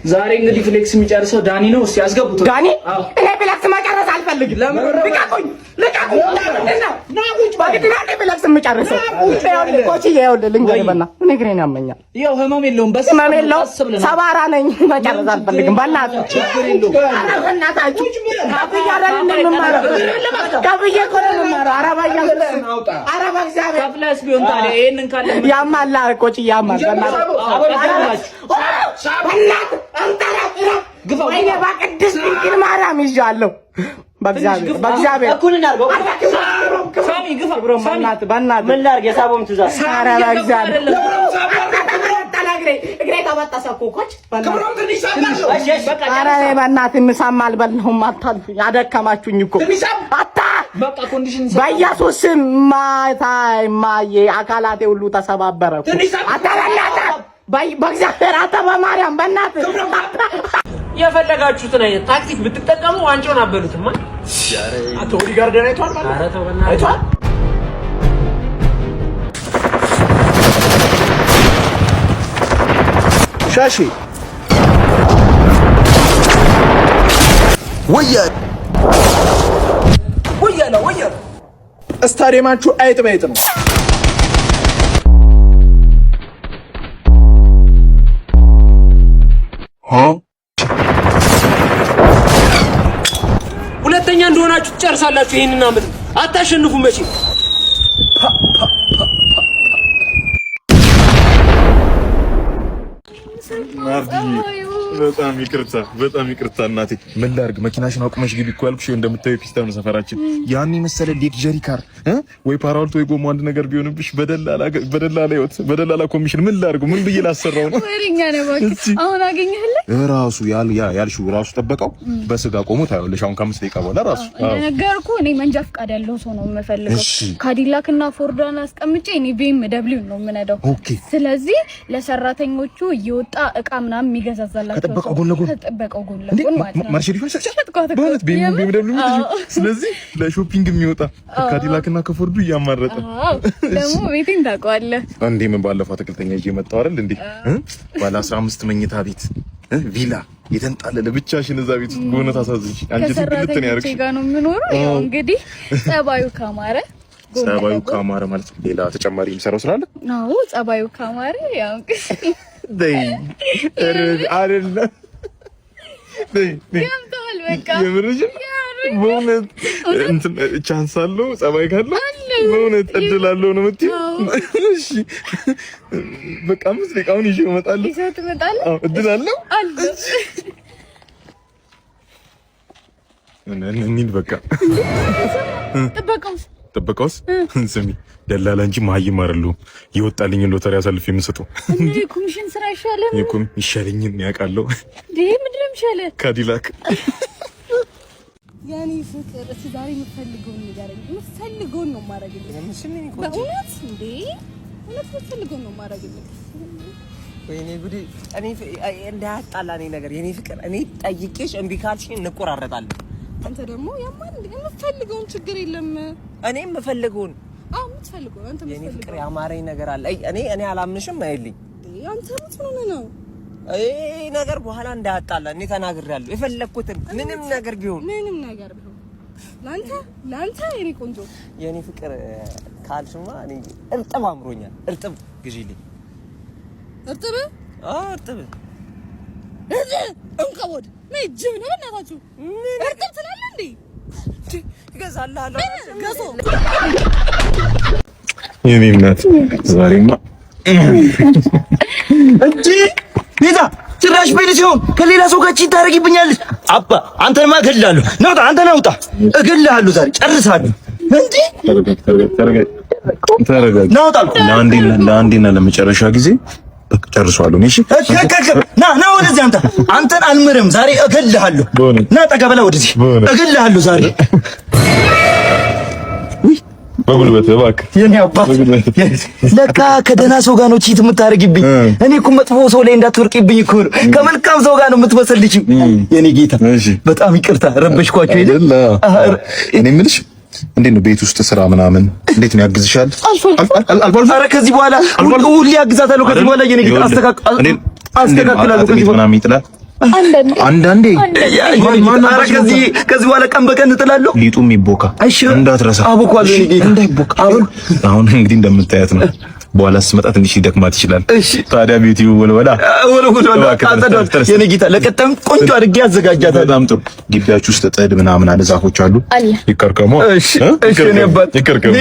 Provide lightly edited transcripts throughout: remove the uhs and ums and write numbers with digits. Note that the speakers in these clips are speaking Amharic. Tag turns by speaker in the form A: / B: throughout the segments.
A: ዛሬ እንግዲህ flex የሚጨርሰው ዳኒ ነው። እስቲ ያስገቡት።
B: ዳኒ፣ እኔ flex መጨረስ አልፈልግም። ልቀቁኝ፣ ልቀቁኝ። ምንድን ነው? በግድ ነው እንዴ flex የምጨርሰው? ይኸውልህ coach ዬ፣ ይኸውልህ ልንገርህ፣ በእናትህ እኔ እግሬን ያመኛል።
A: ያው ህመም የለውም። በስ
B: ህመም የለውም።
A: ቀስ ብለህ ነው።
B: ሰባራ ነኝ። መጨረስ አልፈልግም። በእናትህ፣
A: ችግር የለውም።
B: ኧረ በእናታችሁ ከፍዬ አይደል እንደ የምማረው? ከፍዬ እኮ ነው የምማረው። ኧረ በኢየሱስ፣ ኧረ በእግዚአብሔር።
A: ከፍለህስ ቢሆን ታዲያ ይሄንን ካለ
B: ያማል coach ዬ፣ ያማል። በእናትህ፣ በእናትህ አንተ እረፍ፣ እረፍ። ወይኔ በቅድስት ድንግል ማርያም ይዤዋለሁ። በእግዚአብሔር፣ በእግዚአብሔር።
C: እኩል እናድርገው።
A: ሳሚ ግፋ፣ ሳሚ።
B: በእናትህ፣ በእናትህ።
C: ምን ላድርግ? የሳቦም ትእዛዝ።
B: ኧረ በእግዚአብሔር፣ እግሬ እግሬ ተበጠሰ እኮ coach።
C: እሺ፣ እሺ።
B: ኧረ እኔ በእናትህ ምሳም አልበላሁም። አታልፉኝ፣ አደከማችሁኝ እኮ አታ
A: በቃ condition
B: በኢየሱስ ስም ማታ ማዬ አካላቴ ሁሉ ተሰባበረ እኮ። አታ በእናትህ፣ በእግዚአብሔር፣ አታ በማርያም፣ በእናትህ።
D: የፈለጋችሁትን አይነት ታክቲክ ብትጠቀሙ ዋንጫውን አበሉትማ።
E: አንተ ኦዲጋርድን አይቷል ማለት
D: ኧረ ተው በእናትህ።
E: አይቷል።
F: ሻሺ ወያ
E: ወያላ ወያላ ስታዲየማችሁ አይጥ በይጥ ነው።
D: ሁለተኛ እንደሆናችሁ ትጨርሳላችሁ። ይሄንን አመት አታሸንፉም መቼም።
G: ናርዲዬ፣ በጣም ይቅርታ፣ በጣም ይቅርታ እናቴ። ምን ላድርግ? መኪናሽን አቁመሽ ግቢ እኮ ያልኩሽ እንደምታየው ፒስታ ነው ሰፈራችን። ያን የመሰለ luxury car ወይ ፓራውልት ወይ ጎማ አንድ ነገር ቢሆንብሽ በደላላ በደላላ ህይወት በደላላ ኮሚሽን ምን ላድርግ? ምን ብዬ ላሰራው ነው?
H: ወሬኛ ነህ እባክህ። አሁን አገኘህልኝ?
G: ራሱ ያልሽው ራሱ ጠበቀው በስጋ ቆሞ ታየዋለሽ። አሁን ከ5 ደቂቃ በኋላ ራሱ።
H: እንደነገርኩህ እኔ መንጃ ፈቃድ ያለው ሰው ነው የምፈልገው።
G: እሺ።
H: ካዲላክ እና ፎርዷን አስቀምጬ እኔ BMW ነው የምነዳው። ስለዚህ ለሰራተኞቹ እየወጣ እቃ ምናምን የሚገዛዛላቸው
G: ከጥበቃው
H: ሰው።
G: ጎን ለጎን?
H: ከጥበቃው ጎን
G: እንዴ
H: ለጎን ማለት ነው።
G: ማርሴዲስ
H: ሸጥኳት እኮ።
G: በእውነት BMW?
H: አዎ።
G: ስለዚህ ለ shopping የሚወጣ ከካዲላክ እና ከፎርዱ እያማረጠ።
H: አዎ። ደግሞ ቤቴን ታውቀዋለህ።
G: እንዴ ምን፣ ባለፈው አትክልተኛ ይዤ መጣሁ አይደል እንዴ? ባለ 15 መኝታ ቤት ቪላ የተንጣለለ ብቻሽን እዛ ቤት ውስጥ በእውነት አሳዝንሽ። አንቺ ብልት ነው
H: ከሰራተኞቼ
G: ያደርግሽ።
H: ጋር ነው የምኖረው። ያው እንግዲህ ጸባዩ ካማረ ጎን
G: ጸባዩ
H: ለጎን።
G: ካማረ ማለት ሌላ ተጨማሪ የሚሰራው ስራ አለ?
H: አዎ፣ ጸባዩ ካማረ ያው እንግዲህ
G: ደይ አይደለም፣ ደይ ደይ።
H: ገብቶሃል በቃ።
G: የምርሽን? በእውነት እንትን chance አለው? ጸባይ ካለው በእውነት እድል አለው ነው የምትይው? እሺ በቃ 5 ደቂቃውን ይዤ እመጣለሁ።
H: ይዘህ ትመጣለህ?
G: አዎ፣ እድል አለው።
H: አለ።
G: እንሂድ በቃ።
H: ጥበቃውስ?
G: ጥበቃውስ? ስሚ፣ ደላላ እንጂ መሀይም አይደለሁም። የወጣልኝን ሎተሪ አሳልፌ የምሰጠው።
H: እንዴ ኮሚሽን ስራ አይሻልም?
G: የኩም ይሻለኝን ያውቃለሁ።
H: እንዴ ምንድን ነው የሚሻልህ?
G: ካዲላክ።
I: የኔ ፍቅር፣ እስኪ ዛሬ የምትፈልገውን ንገረኝ። የምትፈልገውን ነው የማደርግልህ። በእውነት እንዴ፣ እውነት የምትፈልገውን ነው የማደርግልህ።
C: ወይኔ ጉዴ! እኔ እንዳያጣላ እኔ ነገር የኔ ፍቅር፣ እኔ ጠይቄሽ እምቢ ካልሽኝ እንቆራረጣለን።
I: አንተ ደግሞ ያማን እንዴ? የምትፈልገውን ችግር የለም።
C: እኔ የምፈልገውን?
I: አዎ፣ የምትፈልገውን አንተ
C: የኔ ፍቅር
I: የምትፈልገውን።
C: ያማረኝ ነገር አለ። አይ እኔ አላምንሽም። አይልኝ።
I: እንዴ አንተ ምን ሆነህ ነው?
C: ይሄ ነገር በኋላ እንዳያጣላ እኔ ተናግሬያለሁ። የፈለግኩትን ምንም ነገር ቢሆን።
I: ምንም ነገር ቢሆን ለአንተ ለአንተ የኔ ቆንጆ።
C: የኔ ፍቅር ካልሽማ እኔ እርጥብ አምሮኛል። እርጥብ ግዢልኝ።
I: እርጥብ?
C: አዎ፣ እርጥብ።
I: እንቀቦድ ምን ጅብ ነው? በእናታችሁ እርጥብ ትላለህ እንዴ?
C: እገዛልሃለሁ።
I: ገሶ።
G: የኔ እናት ዛሬማ
F: እንጂ ቤዛ ጭራሽ ቤት ሲሆን ከሌላ ሰው ጋር cheat ታደርጊብኛለሽ። አባ አንተንማ እገልሃለሁ። ናውጣ፣ አንተ ናውጣ፣ እገልሃለሁ። ዛሬ ጨርሳለሁ። እንዴ
G: ተረጋጋ።
F: ናውጣ አልኩህ።
G: ለአንዴና ለመጨረሻ ጊዜ በቃ ጨርሷለሁ። እሺ።
F: ና ና ወደዚህ፣ አንተ አንተን አልምርም። ዛሬ እገልሃለሁ። ና ጠጋ በላ ወደዚህ፣ እገልሃለሁ ዛሬ።
G: በጉልበት እባክህ።
F: የኔ አባት፣ ለካ ከደህና ሰው ጋር ነው cheat የምታደርጊብኝ። እኔ እኮ መጥፎ ሰው ላይ እንዳትወርቂብኝ እኮ ነው። ከመልካም ሰው ጋር ነው የምትወሰልችው። የኔ ጌታ፣ በጣም ይቅርታ ረበሽኳቸው። አይደል?
G: እኔ የምልሽ እንዴት ነው ቤት ውስጥ ስራ ምናምን እንዴት ነው ያግዝሻል?
F: አልፎ አልፎ። ኧረ ከዚህ በኋላ ሁሌ አግዛታለሁ። ከዚህ በኋላ የኔ ጌታ አስተካክላለሁ። ከዚህ በኋላ
G: ምናምን ይጥላል።
H: አንዳንዴ።
G: አንዳንዴ።
F: ኧረ ከዚህ በኋላ ቀን በቀን እጥላለሁ።
G: ሊጡም ይቦካ እንዳትረሳ።
F: አቦኳለሁ የኔ ጌታ።
G: እንዳይቦካ። አሁን እንግዲህ እንደምታያት ነው። በኋላ ስትመጣ ትንሽ ሊደክማት ይችላል። ታዲያ ቤቱ ወልወላ
F: ወልወላ አጸዳዋለሁ የኔ ጌታ። ለቀጣዩም ቆንጆ አድርጌ አዘጋጃታለሁ።
G: በጣም ጥሩ። ግቢያችሁ ውስጥ ጥድ ምናምን አለ፣ ዛፎች አሉ። ይከርከሙ።
F: እሺ እሺ የኔ አባት
G: ይከርከሙ።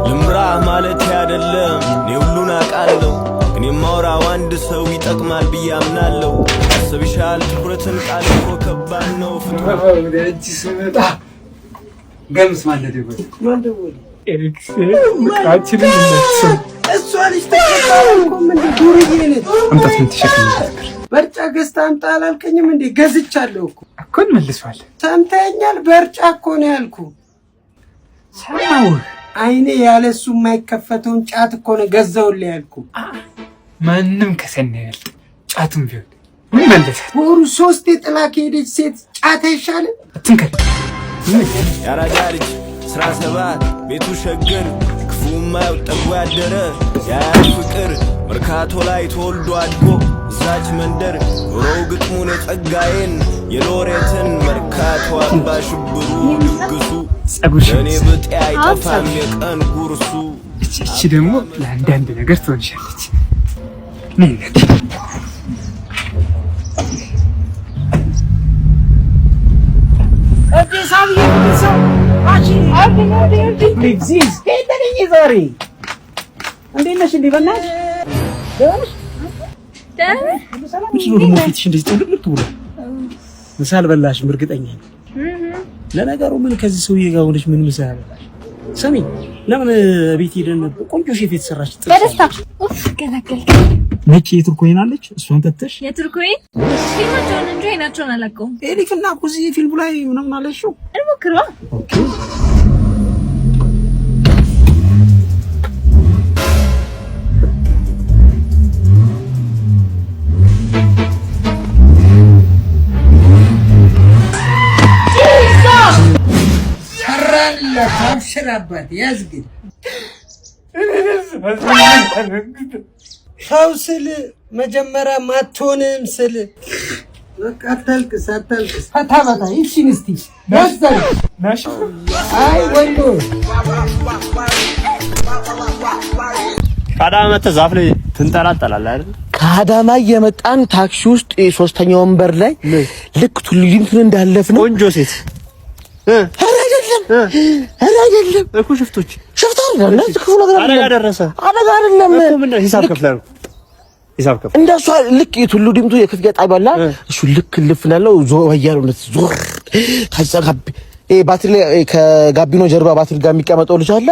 J: ልምራህ ማለት አይደለም፣ እኔ ሁሉን አውቃለሁ። ግን የማወራው አንድ ሰው ይጠቅማል ብዬ አምናለሁ። አስብሻል ትኩረትን ቃል እኮ ከባድ ነው ፍጡር።
K: ስመጣ ገምስ ማለት
C: እሷ ልጅ ተቀባለ እኮ ምንድን ዱርዬ ነች።
K: አምጣት ምን ትሸከም
C: በርጫ ገዝተህ አምጣ አላልከኝም እንዴ? ገዝቻለሁ እኮ።
K: እኮ እንመልሰዋለን።
C: ሰምተኸኛል? በርጫ እኮ ነው ያልኩህ።
K: ሰማሁህ።
C: አይኔ ያለ እሱ የማይከፈተውን ጫት እኮ ነው ገዛሁልህ ያልኩህ።
K: ማንም ከሰኒ አይበልጥ፣ ጫቱም ቢሆን ይመለሳል።
C: በወሩ 3 ጥላ ከሄደች ሴት ጫት አይሻልም?
K: አትንከል።
J: የአራዳ ልጅ ስራ 7 ቤቱ ሸገር ክፉ የማያውቅ ጠግቦ ያደረ የአያት ፍቅር መርካቶ ላይ ተወልዶ አድጎ እዛች መንደር ኑሮው ግጥሙን የጸጋዬን የሎሬትን መርካቶ አባ ሽብሩ ድግሱ ለእኔ ብጤ አይጠፋም የቀን ጉርሱ።
K: እቺ ደግሞ ለአንዳንድ ነገር ትሆንሻለች። ነይ እናቴ።
B: ዛሬ እንዴት ነሽ? እንዴ በእናትሽ ደህና ነሽ? ምንድን ነው ደግሞ ፊትሽ እንደዚህ ጥውልቅልቅ ብሎ? ምሳ አልበላሽም እርግጠኛ ነኝ። ለነገሩ ምን ከዚህ ሰውዬ ጋር ሆነሽ ምን ምሳ ያበላሽ? ስሚ፣ ለምን ቤት ሄደን ቆንጆ ሼፍ የተሰራች ጥብስ
H: በደስታ ኡፍ ገላገልከኝ።
K: ነጭ የቱርክ ወይን አለች፣ እሷን ጠጥተሽ
H: የቱርክ ወይን ፊልማቸውን እንጂ ወይናቸውን አላውቀውም።
B: ኤሊፍ እና ኩዚ ፊልሙ ላይ ምናምን አለሽው።
H: እንሞክረዋ።
K: Okay
C: ሰው ስል መጀመሪያ ማትሆንም ስል በቃ አታልቅስ፣ አታልቅስ። ፈታ ፈታ ይቺን እስቲ ያዝ። አይ ወንዶ
D: ከአዳማ መተህ ዛፍ ላይ ትንጠላጠላለህ አይደል?
F: ከአዳማ እየመጣን ታክሲ ውስጥ ሶስተኛ ወንበር ላይ ልክ ቱሉ ዲምቱን እንዳለፍ ነው
D: ቆንጆ ሴት።
F: ኧረ አይደለም፣ ኧረ አይደለም
D: እኮ ሽፍቶች።
F: ሽፍታ አይደለም፣ እነዚህ ክፉ ነገር
D: አደጋ
F: አይደለም።
D: ደረሰ።
F: አደጋ አይደለም።
D: እኮ ምንድን ነው ሂሳብ ከፍለህ ነው? ሂሳብ ከፍለህ
F: እንደሷ ልክ የቱሉ ዲምቱ የክፍያ ጣቢያ አለ። እሱ ልክ ልፍ እንዳለው ዞር እያለው እንደዚህ ዞር። ከዛ ይሄ ባትሪ ላይ ከጋቢኖ ጀርባ ባትሪ ጋር የሚቀመጠው ልጅ አለ።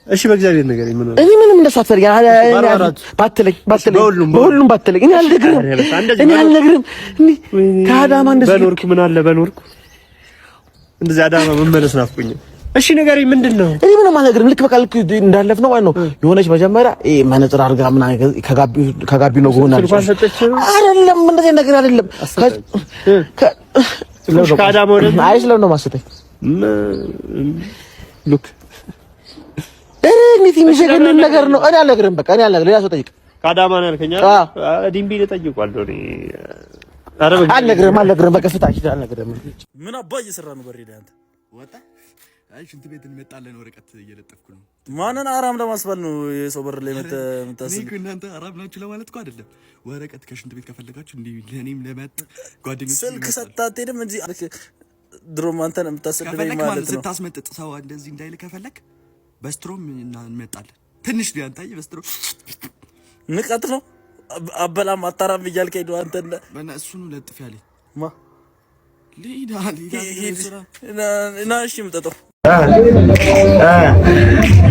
D: እሺ በእግዚአብሔር ነገር ምን ሆነ?
F: እኔ ምንም እንደሱ አትፈልግም። ባትለኝ ባትለኝ በሁሉም ባትለኝ እኔ አልነግርህም። እኔ አልነግርህም። እኔ ከአዳማ እንደዚህ
D: በኖርኩ ምን አለ በኖርኩ እንደዚህ አዳማ መመለስ ናፍቆኛል። እሺ ንገረኝ፣ ምንድን ነው?
F: እኔ ምንም አልነግርህም። ልክ በቃ ልክ እንዳለፍ ነው ማለት ነው። የሆነች መጀመሪያ ይሄ መነጽር አድርጋ ምናምን ከጋቢኖ ጎን አለች።
D: ስልኳን ሰጠችህ?
F: አይደለም እንደዚህ ነገር አይደለም።
D: ከአዳማ ወደ
F: አይ ስለምን ነው የማሰጠኝ?
D: ሉክ
F: ኧረ እንዴት የሚዘገንን ነገር ነው። እኔ አልነግርህም። በቃ እኔ አልነግርህም። ሌላ ሰው ጠይቅ።
D: ከአዳማ ነው ያልከኝ አይደል? ዲምቢ ልጠይቀዋለሁ እኔ። ኧረ በእግዚአብሔር።
F: አልነግርህም፣ አልነግርህም። በቃ ፍታ፣ አልነግርህም።
L: ምን አባ እየሰራ ነው በሬ ላይ አንተ?
M: ወጣ። አይ ሽንት ቤት እንመጣለን ወረቀት እየለጠፍኩ ነው።
L: ማንን አራም ለማስባል ነው የሰው በር ላይ መተህ
M: እኔ እኮ እናንተ አራም ናችሁ ለማለት እኮ አይደለም። ወረቀት ከሽንት ቤት ከፈለጋችሁ እንዲህ ለኔም ለመጥ ጓደኞቼ
L: ስልክ ሰጥተህ አትሄድም እንጂ ድሮም አንተን የምታሰድበኝ
M: ከፈለክ
L: ማለት
M: ማለት
L: ነው።
M: ስታስመጥጥ ሰው እንደዚህ እንዳይል ከፈለክ በስትሮም እንመጣለን። ትንሽ ነው ያንተ በስትሮ
L: ንቀት ነው። አበላም አታራም እያልከኝ ነው አንተ።
M: በእናትህ እሱኑ ለጥፍ ያለኝ
L: ማ
M: ሌላ ሌላ ስራ
L: ና እሺ የምጠጣው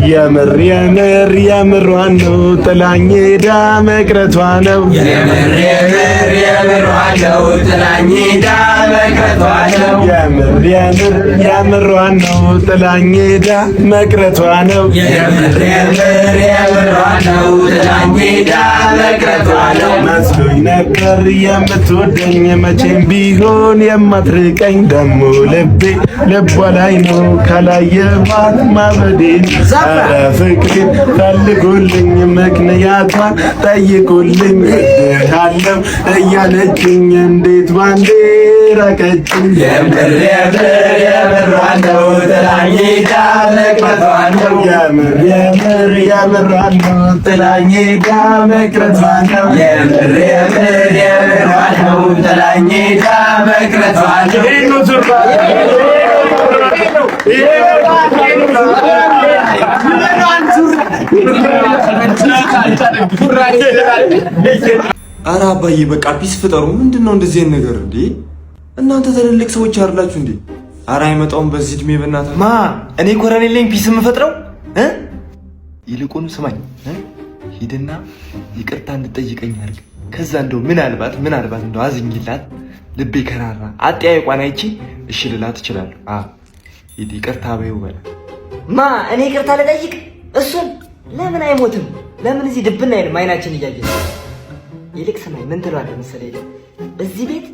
E: የምር የምር የምሯን ነው ጥላኝ ሄዳ መቅረቷ ነው።
N: የምር የምር የምሯን
J: ነው ጥላኝ ሄዳ መቅረቷ ነው።
E: የምር የምር የምሯን ነው ጥላኝ ሄዳ መቅረቷ ነው።
J: የምር የምር የምሯን ነው ጥላኝ ሄዳ መቅረቷ ነው።
E: መስሎኝ ነበር የምትወደኝ መቼም ቢሆን የማትርቀኝ፣ ደሞ ልቤ ልቧ ላይ ነው ካላየኋት ማበዴ። ኧረ ፍቅሬን ፈልጉልኝ፣ ምክንያቷን ጠይቁልኝ፣ እወድሃለሁ እያለችኝ እንዴት ባንዴ ራቀችኝ?
J: የምር የምር የምሯን ነው ጥላኝ ሄዳ መቅረቷ ነው።
E: የምር የምር የምሯን ነው ጥላኝ ሄዳ መቅረቷ ነው።
J: የምር የምር የምሯን ነው ጥላኝ ሄዳ መቅረቷ ነው።
M: አረ አባዬ በቃ peace ፍጠሩ። ምንድን ነው እንደዚህ አይነት ነገር እንዴ? እናንተ ትልልቅ ሰዎች አይደላችሁ እንዴ? አረ አይመጣውም በዚህ እድሜ በእናትህ።
F: ማ እኔ ኮረኔል ነኝ peace የምፈጥረው እ? ይልቁን ስማኝ እ? ሂድና ይቅርታ እንድጠይቀኝ አድርግ። ከዛ እንደው ምናልባት ምናልባት እንደው አዝኝላት ልቤ ከራራ አጠያየቋን አይቼ እሺ ልላት እችላለሁ። አዎ ሂድ ይቅርታ በይው በላት።
C: ማ እኔ ይቅርታ ልጠይቅ እሱን? ለምን አይሞትም? ለምን እዚህ ድብና አይልም? አይናችን እያየ። ይልቅ ስማኝ፣ ምን ትለዋለህ መሰለህ? እዚህ ቤት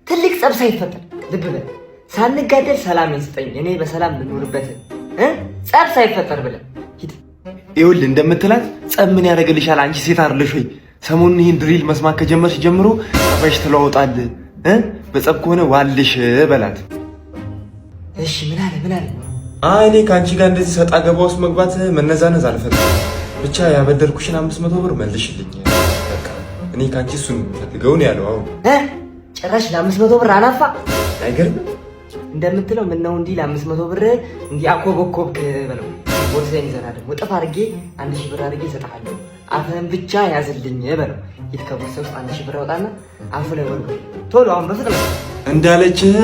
C: ትልቅ ጸብ ሳይፈጠር፣ ልብ በል፣ ሳንጋደል ሰላሜን ስጠኝ፣ እኔ በሰላም ልኖርበት እ ጸብ ሳይፈጠር ብለህ ሂድ።
M: ይኸውልህ እንደምትላት ጸብ ምን ያደርግልሻል? አንቺ ሴት አይደለሽ ወይ? ሰሞኑን ይህን drill መስማት ከጀመርሽ ጀምሮ ጸባይሽ ተለዋውጣል እ በጸብ ከሆነ ዋልሽ በላት።
C: እሺ ምን አለ ምን አለ?
M: አይ እኔ ከአንቺ ጋር እንደዚህ ሰጣ ገባ ውስጥ መግባት መነዛነዝ አልፈልግም። ብቻ ያበደርኩሽን 500 ብር መልሽልኝ። በቃ እኔ ከአንቺ እሱን የምፈልገው ነው ያለው። አሁን
C: እ ጭራሽ ለ500 ብር አናፋ።
M: አይገርምም?
C: እንደምትለው ምነው እንዲህ ለ500 ብር እንዲህ አኮበኮብክ በለው። ቦርሳዬን ይዘና ደግሞ እጥፍ አድርጌ 1,000 ብር አድርጌ እሰጥሃለሁ። አፍህን ብቻ ያዝልኝ በለው። ሂድ ከቦርሳ ውስጥ 1,000 ብር አውጣና አፉ ላይ ወርውር። ቶሎ አሁን በፍጥነት።
M: እንዳለችህ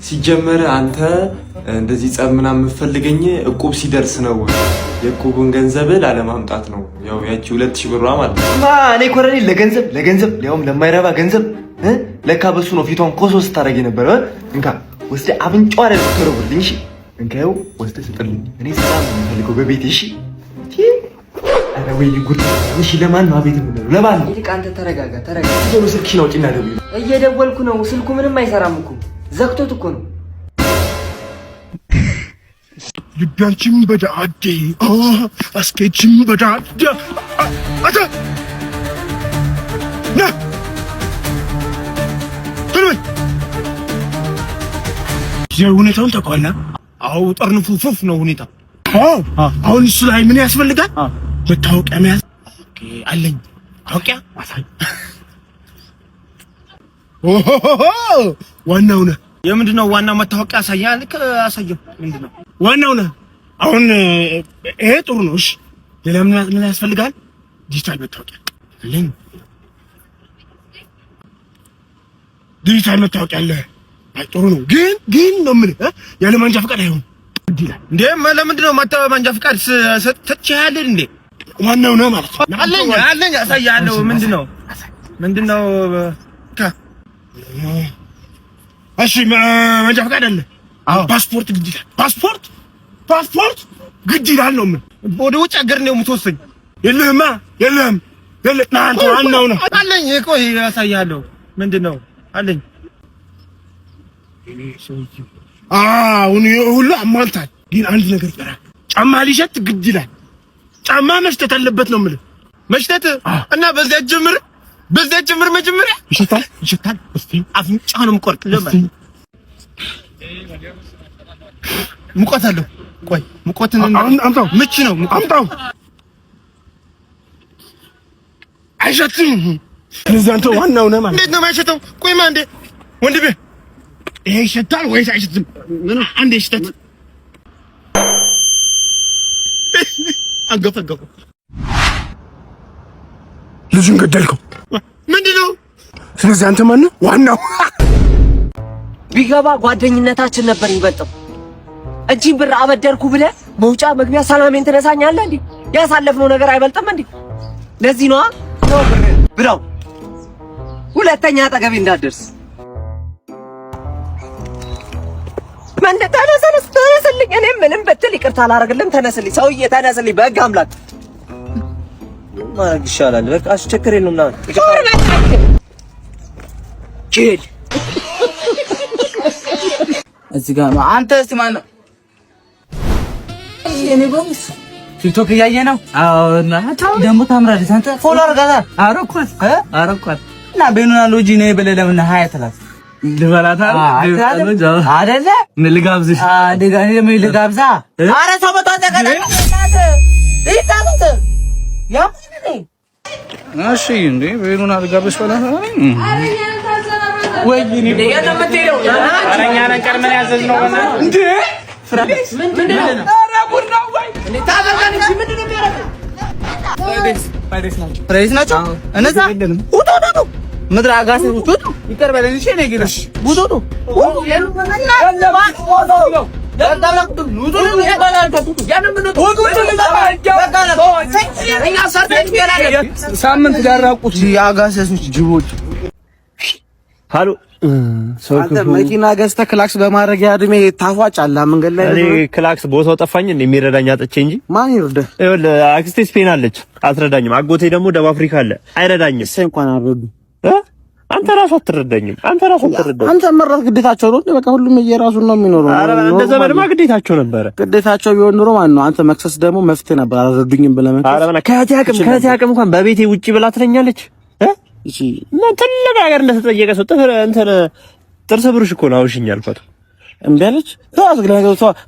M: ሲጀመር አንተ እንደዚህ ጸብ ምናምን የምትፈልገኝ እቁብ ሲደርስ ነው። የእቁቡን ገንዘብ ላለማምጣት ነው። ያው ያቺ 2,000 ብሯ ማለት ነው።
F: ማ እኔ ኮረኔል ለገንዘብ ለገንዘብ ሊያውም ለማይረባ ገንዘብ እ? ለካ በሱ ነው ፊቷን ኮሶ ስታደርግ የነበረ እ? እንካ ወስደህ አፍንጫዋ ላይ ተወርውርልኝ። እሺ እንካ ይኸው ወስደህ ስጥልኝ። እኔ ሰላም ነው የምፈልገው በቤቴ። እሺ። ኧረ ወይኔ ጉድ! እሺ ለማን ነው አቤት የምንለው? ለማን ነው?
C: ይልቅ አንተ ተረጋጋ፣ ተረጋጋ።
F: ቶሎ ስልክሽን አውጪና ደውዪ።
C: እየደወልኩ ነው። ስልኩ ምንም አይሰራም እኮ፣ ዘግቶት እኮ ነው።
E: ልቢያንቺም በዳዴ አስኬችም በዳዴ አተ ና ቶሎ በል። ሁኔታውን ታውቀዋለህ? አዎ፣ ጠርንፉ ፉፍ ነው ሁኔታ። አዎ፣ አሁን እሱ ላይ ምን ያስፈልጋል? መታወቂያ መያዝ። Okay፣ አለኝ። መታወቂያ አሳይ። ኦሆሆሆ፣ ዋናው ነህ።
K: የምንድን ነው ዋና መታወቂያ አሳያ። ልክ አሳየው። ምንድን ነው?
E: ዋናው ነህ። አሁን ይሄ ጥሩ ነው። እሺ ሌላ ምን ምን ያስፈልጋል? ዲጂታል መታወቂያ አለኝ። ዲጂታል መታወቂያ አለ። አይ ጥሩ ነው፣ ግን ግን ነው የምልህ እ ያለ መንጃ ፈቃድ አይሆንም። ይላል
K: እንዴ? ለምንድን ነው መንጃ ፈቃድ ሰጥቼሃለሁ እንዴ?
E: ዋናው ነው ማለት ነው።
K: አለኝ አለኝ፣ አሳያለሁ። ምንድን ነው ምንድን ነው?
E: እሺ መንጃ ፈቃድ አለ። ፓስፖርት ግድ ይላል። ፓስፖርት ፓስፖርት ግድ ይላል ነው የምልህ።
K: ወደ ውጭ ሀገር ነው የምትወስደኝ?
E: የለህማ፣ የለህም። የለህ ና አንተ ዋናው ነው።
K: አለኝ። ቆይ አሳያለሁ። ምንድን ነው አለኝ።
E: አሁን ሁሉ አሟልታል፣ ግን አንድ ነገር ይቀራል። ጫማ ሊሸት ግድ ይላል። ጫማ መሽተት አለበት ነው የምልህ።
K: መሽተት እና በዚያ ጀምር በዚያ ጀምር መጀመሪያ
E: ይሸታል ይሸታል። እስቲ
K: አፍንጫ ነው የምቆርጥ። ለምን ሙቀት አለው? ቆይ ሙቀትን
E: አምጣው።
K: ምች ነው
E: አምጣው። አይሸትም። ስለዚህ አንተ ዋናው ነህ ማለት
K: እንዴት ነው የማይሸተው? ቆይማ እንዴ ወንድሜ
E: ይሄ ይሸታል ወይስ አይሸትም? አንዴ ሽተት።
K: አንገፈገፈው።
E: ልጁን ገደልከው።
K: ምንድን ነው?
E: ስለዚህ አንተ ማነህ? ዋናው።
C: ቢገባ ጓደኝነታችን ነበር የሚበልጠው። እጅን ብር አበደርኩ ብለህ መውጫ መግቢያ ሰላሜን ትነሳኛለህ እንዴ? ያሳለፍነው ነገር አይበልጥም እንዴ? ለዚህ ነዋ ነው ብር ብለው ሁለተኛ አጠገቤ እንዳትደርስ። መንደ ተነስ ተነስ ተነስልኝ። እኔ ምንም ብትል ይቅርታ አላደርግልህም። ተነስልኝ ሰውዬ ተነስልኝ። በሕግ አምላክ ማድረግ ይሻላል። በቃ እሺ ችግር የለውም። ና ጅል
A: እዚህ ጋር ነው። አንተ እስቲ ማነው የኔ ጎብስ ቲክቶክ እያየ ነው? አዎ። እና ደግሞ ታምራለች። አንተ follow አድርጋታል። አረኳት አረኳት። እና ቤኑና ሎጂ ነው ብለህ ለምን ሀያ ትላት ልበላታ አይደለ? ልጋብዝሽ። ልጋብዛ።
C: ኧረ ሰው መጥቷል።
N: እሺ እንዴ ቤኑና ልጋብዝሽ በላት። ወይ
A: ኧረ እኛ ነን ቀድመን ያዘዝነው። እንዴ
N: ፍሬስ ናቸው እነዛ። ውጡ ውጡ፣ ምድረ አጋሴ ውጡ፣ ይቅር በለኝ። እሺ እኔ ግን ውጡ ውጡ። ሳምንት ያራቁት የአጋሰሶች ጅቦች።
D: ሀሎ
B: አንተ መኪና ገዝተህ ክላክስ በማድረግ እድሜ ታፏጫለህ መንገድ ላይ።
D: እኔ ክላክስ ቦታው ጠፋኝ እንደ የሚረዳኝ አጥቼ እንጂ
B: ማን ይርዳህ?
D: ይኸውልህ አክስቴ ስፔን አለች፣ አትረዳኝም። አጎቴ ደግሞ ደቡብ አፍሪካ አለ፣ አይረዳኝም።
B: እሰይ እንኳን አልረዱ።
D: አንተ ራሱ አትረዳኝም። አንተ ራሱ አትረዳኝም።
B: አንተ መራት ግዴታቸው ነው። በቃ ሁሉም የራሱን ነው የሚኖረው።
D: ኧረ እንደ ዘመድማ ግዴታቸው ነበረ።
B: ግዴታቸው ቢሆን ኑሮ ማለት ነው አንተ መክሰስ ደግሞ መፍትሄ ነበር። አልረዱኝም ብለህ መክሰስ።
D: ኧረ በእናትህ ከእህቴ አቅም ከእህቴ አቅም እንኳን በቤቴ ውጪ ብላ ትለኛለች።
B: እሺ
D: እና ትልቅ ሀገር እንደተጠየቀ ሰው ጥፍር እንትን ጥርስ ብሩሽ እኮ ነው አውሽኝ አልኳት።
B: እምቢ አለች።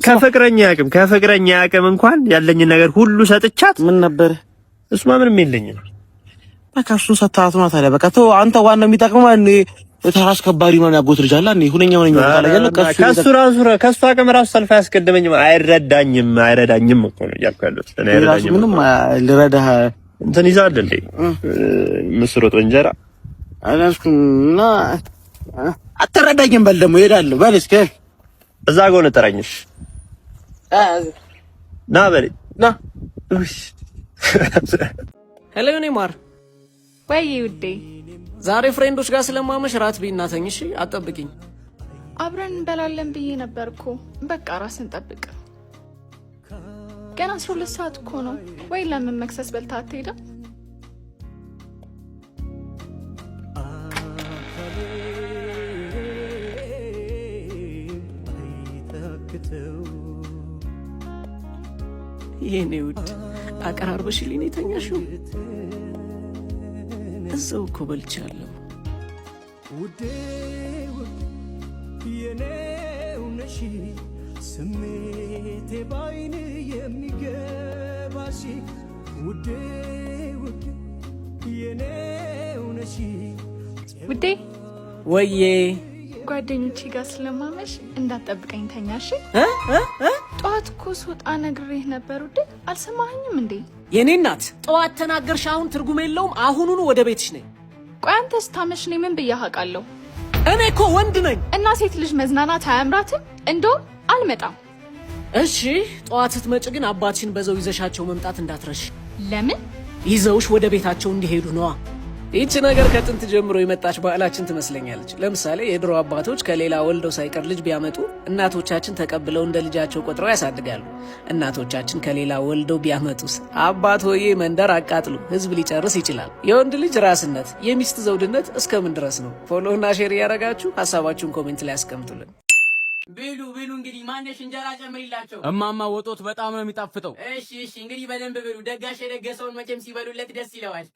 D: ከፍቅረኛ አቅም ከፍቅረኛ አቅም እንኳን ያለኝን ነገር ሁሉ ሰጥቻት
B: ምን ነበር
D: እሱማ ምንም የለኝም።
B: በቃ እሱን ሰጥተሃት ነው ታዲያ። በቃ ተው አንተ ዋናው የሚጠቅመው ማለት ነው ተራ አስከባሪ ነው ያጎት ልጅ አለ እንዴ ሁነኛ ሁነኛ ካለ
D: ከሱ ራሱ ከሱ አቅም ራሱ ሰልፍ አያስቀድመኝም። አይረዳኝም አይረዳኝም እኮ ነው እያልኩ ያለሁት እኔ አይረዳኝም።
B: ምንም ልረዳህ
D: እንትን ይዛል እንዴ ምስር ወጥ እንጀራ
B: አላስኩም እና አትረዳኝም። በል ደግሞ እሄዳለሁ። በል እስኪ
D: እዛ ጎን ጥራኝሽ ና በል
B: ና።
O: Hello የኔ ማር።
H: ወይ ውዴ፣
O: ዛሬ friend ኦች ጋር ስለማመሽ ራት ብዪና ተኝ። እሺ አትጠብቂኝ።
H: አብረን እንበላለን ብዬ ነበር እኮ። በቃ ራስን ጠብቅ። ገና 12 ሰዓት እኮ ነው። ወይ ለምን መክሰስ በልታ አትሄድም?
O: የኔ ውድ አቀራርበሽልኝ ነው የተኛሽው? እዛው እኮ በልቻለሁ።
J: ውዴ ውድ የኔው ነሽ ስሜቴ ባይን የሚገባሽ ውዴ ውድ የኔው ነሽ
H: ውዴ።
O: ወዬ
H: ጓደኞቼ ጋር ስለማመሽ እንዳትጠብቀኝ ተኛሽ። ጠዋት እኮ ስወጣ ነግሬህ ነበር ውዴ፣ አልሰማኸኝም እንዴ?
O: የኔ እናት ጠዋት ተናገርሽ፣ አሁን ትርጉም የለውም። አሁኑኑ ወደ ቤትሽ ነኝ።
H: ቆይ አንተ ስታመሽ እኔ ምን ብዬሽ አውቃለሁ?
O: እኔ እኮ ወንድ ነኝ።
H: እና ሴት ልጅ መዝናናት አያምራትም? እንደውም አልመጣም።
O: እሺ፣ ጠዋት ስትመጭ ግን አባትሽን በዘው ይዘሻቸው መምጣት እንዳትረሽ።
H: ለምን?
O: ይዘውሽ ወደ ቤታቸው እንዲሄዱ ነዋ። ይህች ነገር ከጥንት ጀምሮ የመጣች ባህላችን ትመስለኛለች። ለምሳሌ የድሮ አባቶች ከሌላ ወልደው ሳይቀር ልጅ ቢያመጡ እናቶቻችን ተቀብለው እንደ ልጃቸው ቆጥረው ያሳድጋሉ። እናቶቻችን ከሌላ ወልደው ቢያመጡስ አባት ሆዬ መንደር አቃጥሉ፣ ህዝብ ሊጨርስ ይችላል። የወንድ ልጅ ራስነት፣ የሚስት ዘውድነት እስከምን ድረስ ነው? Follow ና share እያደረጋችሁ ሀሳባችሁን comment ላይ ያስቀምጡልን።
P: ብሉ ብሉ። እንግዲህ ማነሽ እንጀራ ጨምሪላቸው።
Q: እማማ ወጦት በጣም ነው የሚጣፍጠው።
P: እሺ እሺ፣ እንግዲህ በደንብ ብሉ። ደጋሽ የደገሰውን መቼም ሲበሉለት ደስ ይለዋል።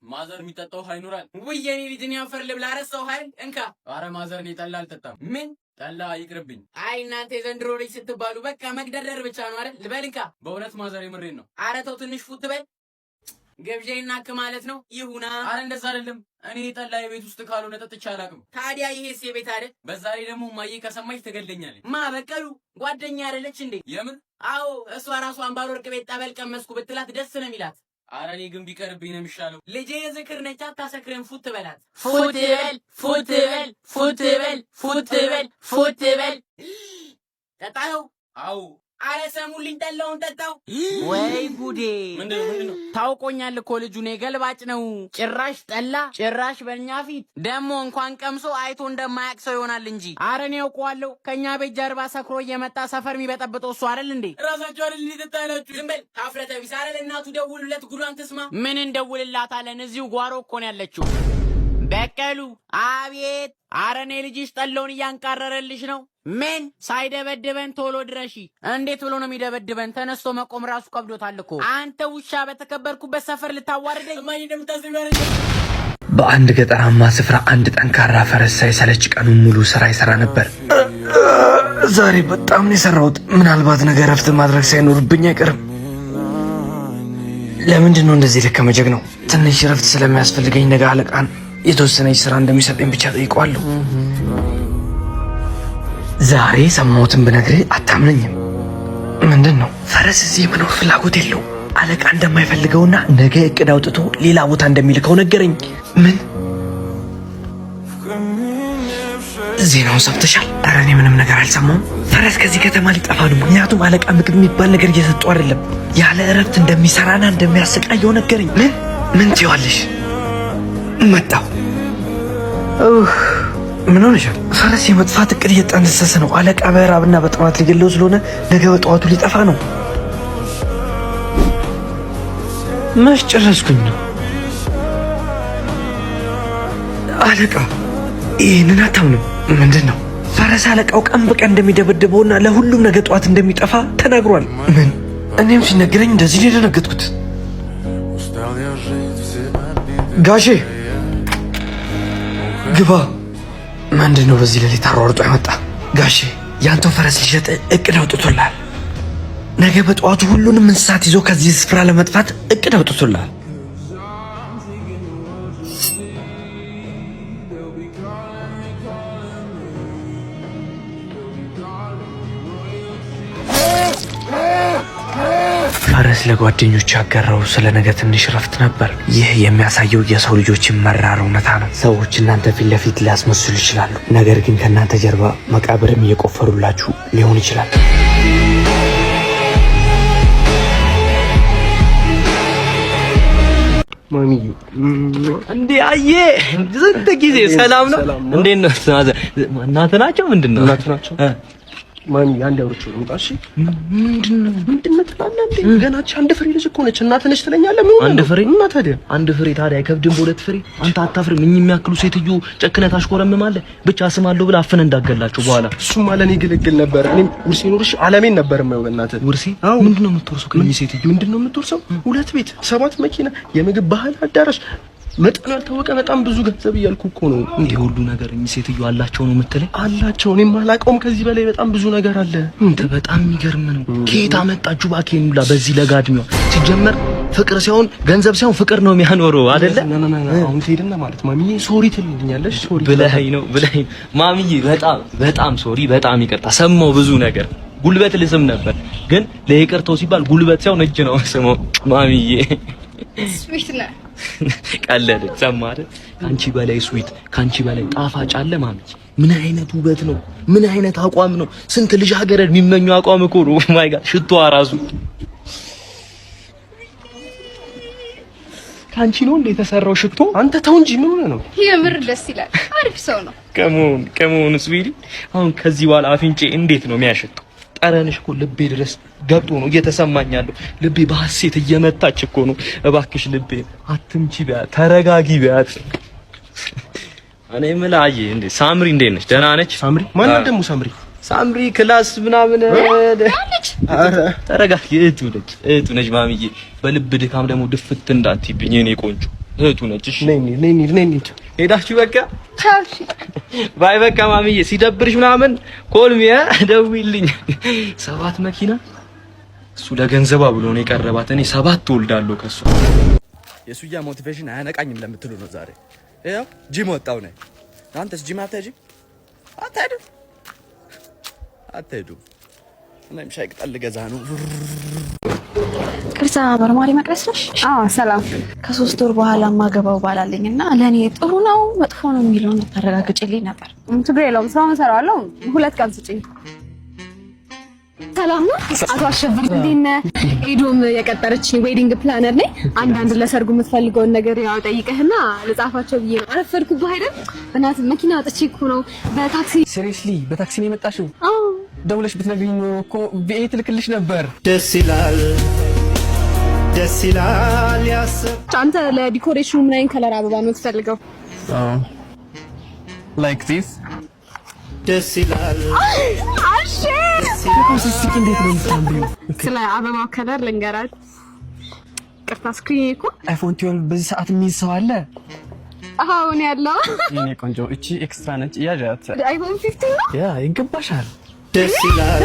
Q: ማዘር የሚጠጣው ውሃ ይኖራል?
P: ውይ የኔ ልጅ እኔ አፈር ልብላ። ረሳው ኃይል እንካ።
Q: አረ ማዘር እኔ ጠላ አልጠጣም።
P: ምን
Q: ጠላ ይቅርብኝ።
P: አይ እናንተ የዘንድሮ ልጅ ስትባሉ በቃ መግደርደር ብቻ ነው አይደል? ልበል እንካ።
Q: በእውነት ማዘር የምሬን ነው።
P: አረ ተው ትንሽ ፉት በል። ግብዣ ናክ ማለት ነው። ይሁና።
Q: አረ እንደዛ አይደለም። እኔ ጠላ የቤት ውስጥ ካልሆነ ጠጥቼ አላውቅም።
P: ታዲያ ይሄስ የቤት አይደል?
Q: በዛ ላይ ደግሞ እማዬ ከሰማች ትገለኛለች።
P: ማ በቀሉ ጓደኛ አይደለች እንዴ?
Q: የምን?
P: አዎ እሷ ራሷ አምባር ቤት ጠበል ቀመስኩ ብትላት ደስ ነው የሚላት።
Q: አረ እኔ ግን ቢቀርብኝ ነው የሚሻለው።
P: ልጄ ዝክር ነች፣ አታሰክርም። ፉት በላት። ፉት በል፣ ፉት በል፣ ፉት በል፣ ፉት በል፣ ፉት በል። ጠጣኸው?
Q: አዎ።
P: አረ ሰሙልኝ፣ ጠላውን ጠጣው። ወይ ጉዴ!
Q: ምንድነው? ምንድነው?
P: ታውቆኛል። አይተናል እኮ ልጁን፣ የገልባጭ ነው። ጭራሽ ጠላ፣ ጭራሽ በእኛ ፊት ደግሞ እንኳን ቀምሶ አይቶ እንደማያቅ ሰው ይሆናል እንጂ። አረ እኔ ያውቀዋለሁ። ከእኛ ቤት ጀርባ ሰክሮ እየመጣ ሰፈር የሚበጠብጠው እሱ አይደል እንዴ? ራሳቸው አይደል እንዴ ጠጣ ያላችሁ? ዝም በል ሀፍረተ ቢስ። አረ ለእናቱ ደውሉለት፣ ጉዷን ትስማ። ምን እንደውልላታለን? እዚሁ ጓሮ እኮ ነው ያለችው። በቀሉ አቤት። አረ እኔ ልጅሽ ጠላውን እያንቃረረልሽ ነው። ምን ሳይደበድበን ቶሎ ድረሺ። እንዴት ብሎ ነው የሚደበድበን? ተነስቶ መቆም ራሱ ከብዶታል እኮ። አንተ ውሻ በተከበርኩበት ሰፈር ልታዋርደኝ?
R: በአንድ ገጠራማ ስፍራ አንድ ጠንካራ ፈረስ ሳይሰለች ቀኑን ሙሉ ስራ ይሰራ ነበር። ዛሬ በጣም ነው የሰራሁት። ምናልባት ነገ እረፍት ማድረግ ሳይኖርብኝ አይቀርም። ለምንድን ነው እንደዚህ የደከመ ጀግናው? ትንሽ እረፍት ስለሚያስፈልገኝ ነገ አለቃን የተወሰነች ስራ እንደሚሰጠኝ ብቻ ጠይቀዋለሁ። ዛሬ የሰማሁትን ብነግርህ አታምነኝም። ምንድን ነው? ፈረስ እዚህ የመኖር ፍላጎት የለውም። አለቃ እንደማይፈልገውና ነገ እቅድ አውጥቶ ሌላ ቦታ እንደሚልከው ነገረኝ። ምን ዜናውን ሰምተሻል? ኧረ እኔ ምንም ነገር አልሰማሁም። ፈረስ ከዚህ ከተማ ሊጠፋ ነው። ምክንያቱም አለቃ ምግብ የሚባል ነገር እየሰጡ አይደለም። ያለ እረፍት እንደሚሰራና እንደሚያሰቃየው ነገረኝ። ምን ምን ትይዋለሽ? መጣሁ። ምን ሆነሻል? ፈረስ የመጥፋት እቅድ እየጠነሰሰ ነው። አለቃ በራብና በጥማት ሊገለው ስለሆነ ነገ በጠዋቱ ሊጠፋ ነው። መች ጨረስኩኝ ነው አለቃ። ይህንን አታምንም። ምንድን ነው? ፈረስ አለቃው ቀን በቀን እንደሚደበድበውና ለሁሉም ነገ ጠዋት እንደሚጠፋ ተናግሯል። ምን? እኔም ሲነገረኝ እንደዚህ ነው የደነገጥኩት። ጋሼ ግባ። ምንድን ነው በዚህ ሌሊት አሯርጦ ያመጣ? ጋሼ ያንተው ፈረስ ሊሸጥ እቅድ አውጥቶልሃል። ነገ በጠዋቱ ሁሉንም እንስሳት ይዞ ከዚህ ስፍራ ለመጥፋት እቅድ አውጥቶልሃል። ፈረስ ለጓደኞች ያጋራው ስለ ነገ ትንሽ ረፍት ነበር። ይህ የሚያሳየው የሰው ልጆችን መራር እውነታ ነው። ሰዎች እናንተ ፊት ለፊት ሊያስመስሉ ይችላሉ፣ ነገር ግን ከእናንተ ጀርባ መቃብርም እየቆፈሩላችሁ ሊሆን ይችላል።
D: ማሚዬ እንዴ አየ ስንት ጊዜ ሰላም ነው? እንዴት ነው? እናትህ ናቸው? ምንድን ነው?
E: እናትህ ናቸው። ማሚ አንድ አውርቼው ልምጣ። እሺ
D: ምንድነው?
E: ምንድነው ትላለህ እንዴ? ገና እቺ አንድ ፍሬ ልጅ እኮ ነች። እናትህ ነች ትለኛለህ? ምን
D: አንድ ፍሬ
E: እና ታዲያ
D: አንድ ፍሬ ታዲያ አይከብድም? በሁለት ፍሬ አንተ አታፍርም? እኚህ የሚያክሉ ሴትዮ ጨክነህ ታሽኮረምማለህ። ብቻ ስማለሁ ብለህ አፍነህ እንዳገላቸው በኋላ
E: እሱማ ለእኔ ግልግል ነበር። እኔም ውርሴ ኖርሽ አለሜን ነበር የማየው። በእናትህ
D: ውርሴ? ምንድነው የምትወርሰው ከእኚህ ሴትዮ?
E: ምንድነው የምትወርሰው? 2 ቤት፣ 7 መኪና፣ የምግብ ባህል አዳራሽ፣ መጠኑ ያልታወቀ በጣም ብዙ ገንዘብ እያልኩ እኮ ነው።
D: እንዴ ሁሉ ነገር እኚህ ሴትዮ አላቸው ነው የምትለኝ?
E: አላቸው። እኔም አላውቀውም። ከዚህ በላይ በጣም ብዙ ነገር አለ።
D: እንተ በጣም የሚገርም ነው። ከየት አመጣችሁ እባክህ ሁላ በዚህ ለጋ እድሜዋ? ሲጀመር ፍቅር ሳይሆን ገንዘብ ሳይሆን ፍቅር ነው የሚያኖረው አይደለ?
E: አሁን ትሄድና ማለት ማሚዬ sorry ትልኛለሽ። sorry
D: ብለኸኝ ነው ብለኸኝ። ማሚዬ በጣም በጣም sorry፣ በጣም ይቅርታ። ሰማሁ ብዙ ነገር ጉልበት ልስም ነበር፣ ግን ለይቅርታው ሲባል ጉልበት ሳይሆን እጅ ነው ስመው። ማሚዬ
H: sweet ነህ።
D: ቀለደች። ሰማህ አይደል? ካንቺ በላይ sweet፣ ካንቺ በላይ ጣፋጭ አለ ማሚ? ምን አይነት ውበት ነው! ምን አይነት አቋም ነው! ስንት ልጃገረድ የሚመኙ አቋም እኮ ነው። my God ሽቶዋ ራሱ ካንቺ ነው እንደ የተሰራው ሽቶ።
E: አንተ ተው እንጂ ምን ሆነህ ነው?
H: የምር ደስ ይላል። አሪፍ ሰው ነው።
D: come on come on sweetie። አሁን ከዚህ በኋላ አፍንጬ እንዴት ነው የሚያሸተው? ጠረንሽ እኮ ልቤ ድረስ ገብቶ ነው እየተሰማኝ ያለው። ልቤ በሐሴት እየመታች እኮ ነው። እባክሽ ልቤ አትምቺ ቢያት፣ ተረጋጊ ቢያት። እኔ የምልህ አየህ እንዴ ሳምሪ እንዴት ነች? ደህና ነች?
E: ሳምሪ ማን ደግሞ ሳምሪ?
D: ሳምሪ class ምናምን ተረጋጊ። እህቱ ነች፣ እህቱ ነች ማሚዬ። በልብ ድካም ደግሞ ድፍት እንዳትይብኝ የኔ ቆንጆ እህቱ ነች። እሺ
E: ነይ ነይ ነይ ነይ
D: ሄዳችሁ በቃ bye በቃ ማሚዬ፣ ሲደብርሽ ምናምን call me ደውይልኝ። 7 መኪና እሱ ለገንዘቧ ብሎ ነው የቀረባት። እኔ 7 ትወልዳለሁ ከሱ።
A: የሱያ motivation አያነቃኝም ለምትሉ ነው ዛሬ ያው ጂም ወጣው ነኝ። አንተስ ጂም አትሄጂም? አትሄድም? አትሄዱም? እኔም ሻይ ቅጠል ልገዛ ነው።
H: ቅርሳ መርማሪ መቅደስ ነሽ? አዎ። ሰላም። ከ3 ወር በኋላ ማገባው ባል አለኝ እና ለእኔ ጥሩ ነው መጥፎ ነው የሚለውን ታረጋግጭልኝ ነበር።
I: ችግር የለውም፣ ስራውን እሰራዋለሁ። 2 ቀን ስጪኝ። ሰላም ነው አቶ አሸብር፣ እንዴት ነህ? ኤዶም የቀጠረችኝ wedding planner ነኝ። አንዳንድ ለሰርጉ የምትፈልገውን ነገር ያው ጠይቀህና ልጻፋቸው ብዬ ነው። አረፈድኩብህ አይደል? በእናትህ መኪና አጥቼ እኮ ነው በታክሲ።
R: Seriously በታክሲ ነው የመጣሽው?
I: አዎ።
R: ደውለሽ ብትነግሪኝ ኖሮ እኮ V8 ልክልሽ ነበር።
J: ደስ ይላል፣ ደስ ይላል ያሰብ
I: አንተ ለ decoration ኑ ምን አይነት color አበባ ነው የምትፈልገው?
R: Like this.
J: ደስ ይላል።
I: አሼ።
R: ስትስቂ እንዴት ነው የምታምሪው?
I: ስለ አበባው color ልንገራት። ቅርታ screen እኮ
R: iPhone 12 በዚህ ሰዓት የሚይዝ ሰው አለ?
I: አሁን ያለው
R: የኔ ቆንጆ እቺ extra ነች፣ ያዣት።
I: iPhone 15 ነው።
R: Yeah፣ ይገባሻል።
J: ደስ ይላል።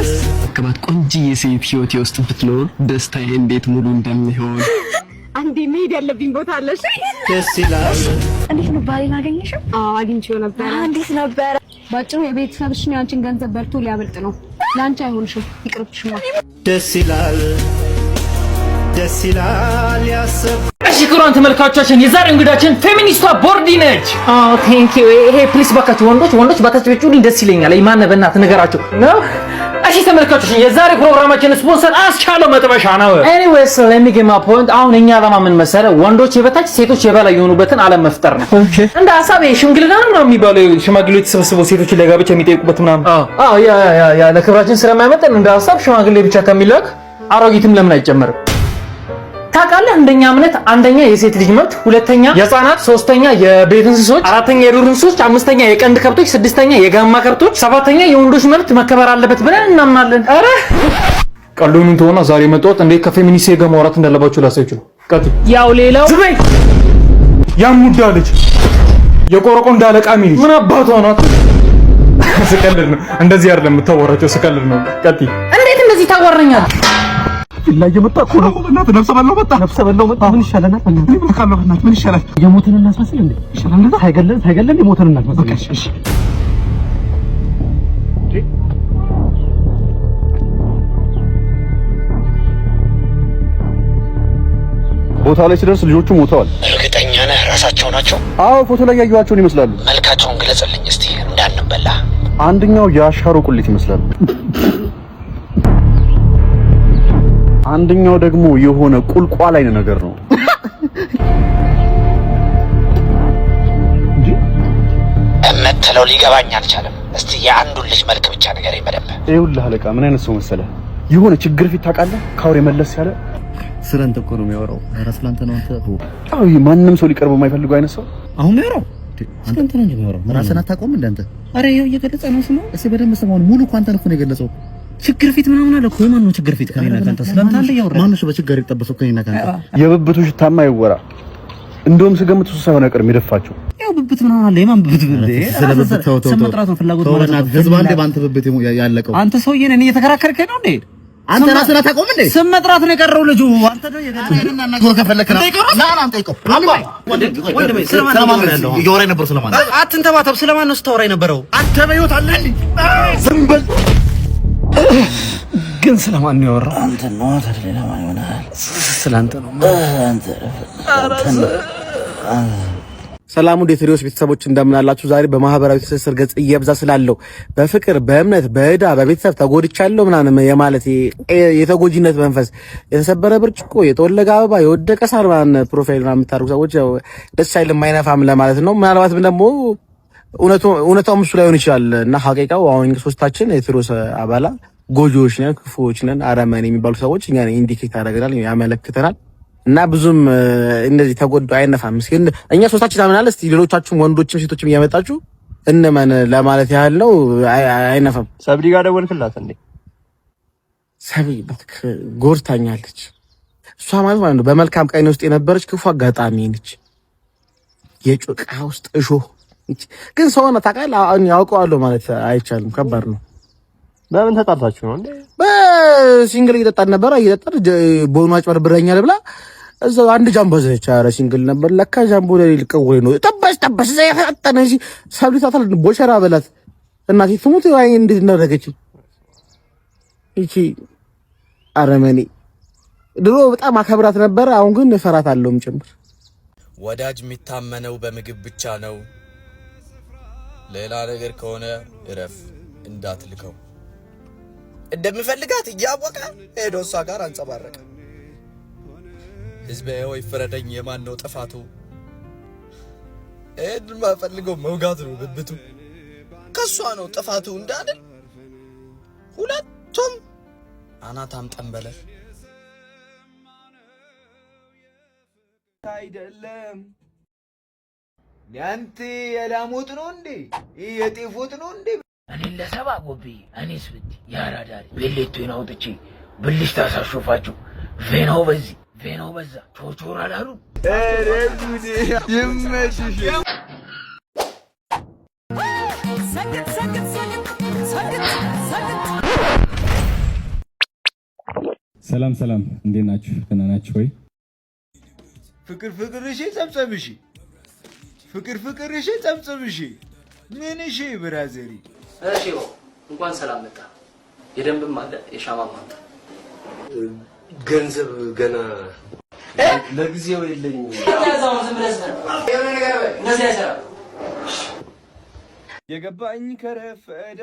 R: ቅባት ቆንጅዬ ሴት ህይወቴ ውስጥ ብትኖር ደስታዬ እንዴት ሙሉ እንደሚሆን።
I: አንዴ መሄድ ያለብኝ ቦታ አለ። እሺ።
J: ደስ ይላል።
I: እንዴት ነው ባሌን አገኘሽው? አዎ፣ አግኝቼው ነበረ። እንዴት ነበረ? ባጭሩ የቤተሰብሽን ያንቺን ገንዘብ በልቶ ሊያበልጥ ነው። ለአንቺ አይሆንሽም፣ ይቅርብሽማ።
J: ደስ ይላል፣ ደስ ይላል ያሰብ
D: እሺ ክቡራን ተመልካቾቻችን፣ የዛሬው እንግዳችን ፌሚኒስቷ ቦርዲ ነች። አዎ፣ thank you። ይሄ please ባካችሁ ወንዶች ወንዶች ባታጨበጭቡልኝ ደስ ይለኛል። ማነህ በእናትህ ንገራቸው ነው። እሺ ተመልካቾች፣ የዛሬ ፕሮግራማችን ስፖንሰር አስቻለው መጥበሻ ነው። Anyways, let me get my point። አሁን እኛ ዓላማ ምን መሰለ? ወንዶች የበታች ሴቶች የበላይ የሆኑበትን ዓለም መፍጠር ነው። እንደ ሀሳብ ይሄ ሽምግልና ነው የሚባለው፣ ሽማግሌዎች ተሰብስበው ሴቶችን ለጋብቻ የሚጠይቁበት ምናምን። አዎ፣ yeah yeah yeah ለክብራችን ስለማይመጥን እንደ ሀሳብ ሽማግሌ ብቻ ከሚላክ አሮጊትም ለምን አይጨመርም? ታውቃለህ፣ እንደኛ እምነት አንደኛ የሴት ልጅ መብት፣ ሁለተኛ የህፃናት፣ ሶስተኛ የቤት እንስሶች፣ አራተኛ የዱር እንስሶች፣ አምስተኛ የቀንድ ከብቶች፣ ስድስተኛ የጋማ ከብቶች፣ ሰባተኛ የወንዶች መብት መከበር አለበት ብለን እናምናለን። ኧረ ቀልዱን ተውና ዛሬ የመጣሁት እንዴት ከፌሚኒስት ጋር ማውራት እንዳለባችሁ ላሳያችሁ ነው። ቀጥል። ያው ሌላው ዝም በይ።
G: ያሙዳ ልጅ የቆረቆ እንዳለቃ ሚል ምን አባቷ ናት? ስቀልድ ነው። እንደዚህ አይደለም የምታወራቸው፣ ስቀልድ ነው። ቀጥይ።
D: እንዴት እንደዚህ ታወራኛለህ?
E: ላይ እየመጣ እኮ ነው። በእናትህ ነፍሰ በላው መጣ። ነፍሰ በላው መጣ። ምን ይሻለናል? በእናትህ እኔ ምን አውቃለሁ? በእናትህ ምን ይሻላል? የሞትን እናስመስል እንዴ? ይሻላል እንደዛ። ሳይገለን ሳይገለን የሞትን እናስመስል። በቃ እሺ፣ እሺ።
F: ቦታው ላይ ሲደርስ ልጆቹ ሞተዋል።
R: እርግጠኛ ነህ ራሳቸው ናቸው?
F: አዎ፣ ፎቶ ላይ ያየኋቸውን ይመስላሉ።
R: መልካቸውን ግለጽልኝ እስቲ እንዳንበላ።
F: አንደኛው የአሻሮ ቁሊት ይመስላል። አንደኛው ደግሞ የሆነ ቁልቋል አይነት ነገር ነው።
R: እምትለው ሊገባኝ አልቻለም። እስቲ የአንዱን ልጅ መልክ ብቻ ንገረኝ በደንብ።
F: ይኸውልህ አለቃ፣ ምን አይነት ሰው መሰለህ? የሆነ ችግር ፊት ታውቃለህ፣ ካውሬ መለስ ያለ።
S: ስለ አንተ እኮ ነው የሚያወራው። ኧረ ስለ አንተ ነው አንተ።
F: አዎ፣ ይሄ ማንም ሰው ሊቀርበው የማይፈልገው አይነት ሰው።
S: አሁን የሚያወራው ስለ አንተ ነው እንጂ የሚያወራው ራስህን አታውቀውም እንደ አንተ። ኧረ ይኸው እየገለጸ ነው ስሙ። እስኪ በደንብ ስማውን። ሙሉ እኮ አንተን እኮ ነው የገለጸው። ችግር ፊት ምናምን አለ እኮ። የማን ነው ችግር ፊት? ከእኔና ከአንተ ስለ አንተ አለ እያወራ። ማነው እሱ በችግር የተጠበሰው ከእኔና ከአንተ?
F: የብብቱ ሽታማ ይወራ። እንደውም ስገምት እሱ ሳይሆን አይቀርም የደፋቸው።
S: ያው ብብት ምናምን አለ። የማን ብብት? ስለ ብብት ተው ተው፣ ስም መጥራት ነው ፍላጎት ማለት ነው። ህዝብ አንዴ በአንተ ብብት ያለቀው። አንተ ሰውዬ ነህ፣ እኔ እየተከራከርከኝ ነው እንዴ? አንተ ራስህን አታውቀውም እንዴ? ስም መጥራት ነው የቀረው ልጁ። አንተ ነው ከፈለክ ና ና ጠይቀው። እያወራ የነበረው ስለማን ነው? አትንተባተብ። ስለማን ነው ስታወራ የነበረው?
E: አንተ በህይወት አለ እንዴ? ዝም በል።
B: ግን ስለማን ነው ያወራው?
S: አንተ ነው ታዲያ፣ ሌላ ማን ይሆናል?
B: ስለ አንተ ነው።
S: አንተ።
N: ሰላም ውድ የቴዎድሮስ ቤተሰቦች እንደምን አላችሁ? ዛሬ በማህበራዊ ትስስር ገጽ እየበዛ ስላለው በፍቅር፣ በእምነት፣ በዕዳ፣ በቤተሰብ ተጎድቻለሁ ምናምን የማለት የተጎጂነት መንፈስ፣ የተሰበረ ብርጭቆ፣ የተወለገ አበባ፣ የወደቀ ሳር ምናምን profile ምናምን የምታደርጉ ሰዎች ያው ደስ አይልም፣ አይነፋም ለማለት ነው። ምናልባትም ደግሞ እውነታውም እሱ ላይሆን ይችላል እና ሀቂቃው አሁን ሶስታችን የቴዎድሮስ አባላ ጎጂዎች ነን፣ ክፉዎች ነን፣ አረመኔ የሚባሉ ሰዎች እኛ indicate ያደርገናል፣ ያመለክተናል። እና ብዙም እንደዚህ ተጎዶ አይነፋም። እስኪ እኛ ሶስታችን አምናለን። እስቲ ሌሎቻችሁም ወንዶችም ሴቶችም እያመጣችሁ እንመን ለማለት ያህል ነው። አይነፋም።
M: ሰብሊ ጋር ደወልክላት እንዴ?
N: ሰብሊ ጎድታኛለች። እሷ ማለት ማለት ነው በመልካም ቀን ውስጥ የነበረች ክፉ አጋጣሚ ነች። የጭቃ ውስጥ እሾህ ግን ሰው ነው ታውቃለህ። ያውቀዋለሁ ማለት አይቻልም። ከባድ ነው።
M: በምን ተጣልታችሁ ነው እንዴ?
N: በ single እየጠጣን ነበረ። እየጠጣን ቦኑ አጭበርብረኛል ብላ እዛው አንድ ጃምቦ ዘች። ኧረ single ነበር ለካ ጃምቦ ለሊል ቀውሬ ነው። ጠበስ ጠበስ እዛ የፈጠነ እዚህ ሰብሊታታል ቦሸራ በላት እናቴ ትሙት። አይ እንዴት እንዳደረገች ይቺ አረመኔ። ድሮ በጣም አከብራት ነበረ። አሁን ግን እፈራታለሁም ጭምር።
T: ወዳጅ የሚታመነው በምግብ ብቻ ነው። ሌላ ነገር ከሆነ እረፍ፣ እንዳትልከው። እንደምፈልጋት እያወቀ ሄዶ እሷ ጋር አንጸባረቀ። ህዝቤ ሆይ ፍረደኝ፣ የማን ነው ጥፋቱ? ይህን ማፈልገው መውጋት ነው ብብቱ። ከእሷ ነው ጥፋቱ እንዳልል ሁለቱም አናታም ጠንበለል።
J: አይደለም ያንተ የላም ወጥ ነው እንዴ? ይህ የጤፍ ወጥ ነው እንዴ?
R: እኔ ለሰባ ጎብዬ እኔስ ብት የአራዳ ልጅ ቤሌቶን አውጥቼ ብልሽ ታሳሾፋችሁ። ቬናው በዚህ ቬናው በዛ ቾርቾር አላሉ።
J: ኧረ ጉዴ ይመችሽ።
U: ሰግጥ ሰግጥ ሰግጥ ሰግጥ ሰግጥ።
V: ሰላም ሰላም፣ እንዴት ናችሁ? ደህና ናችሁ ወይ?
J: ፍቅር ፍቅር እሺ ጸብጸብ እሺ ፍቅር ፍቅር እሺ ጸብጸብ እሺ ምን እሺ ብራዘሪ።
O: እሺ እንኳን ሰላም መጣ። የደንብም አለ የሻማም አለ።
W: ገንዘብ ገና ለጊዜው የለኝም።
J: የገባኝ ከረፈደ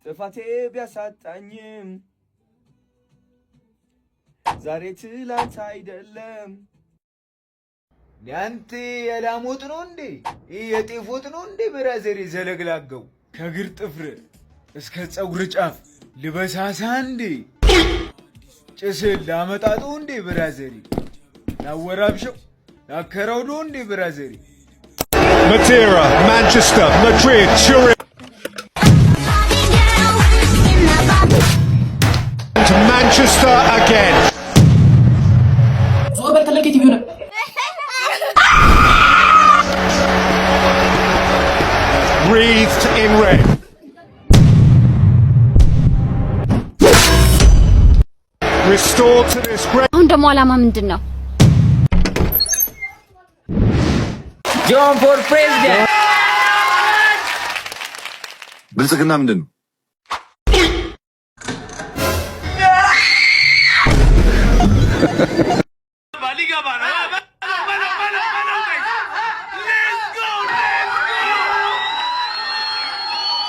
J: ጥፋቴ ቢያሳጣኝም ዛሬ ትላንት አይደለም። ያንተ የላም ወጥ ነው እንዴ? ይህ የጤፍ ወጥ ነው እንዴ? ብራዘሬ ዘለግላገው ከእግር ጥፍር እስከ ፀጉር ጫፍ ልበሳሳ እንዴ? ጭስን ላመጣጡ እንዴ? ብራዘሬ ላወራብሸው ላከረውዶ እንዴ? ብራዘሬ
G: Madeira, Manchester, Madrid, Turin. To Manchester again.
O: ዞር በል ተለቀ ቲቪው ነው።
G: Wreathed in red. Restored to this great.
I: አሁን ደግሞ ዓላማ ምንድን ነው?
A: John for president።
X: ብልጽግና ምንድን ነው?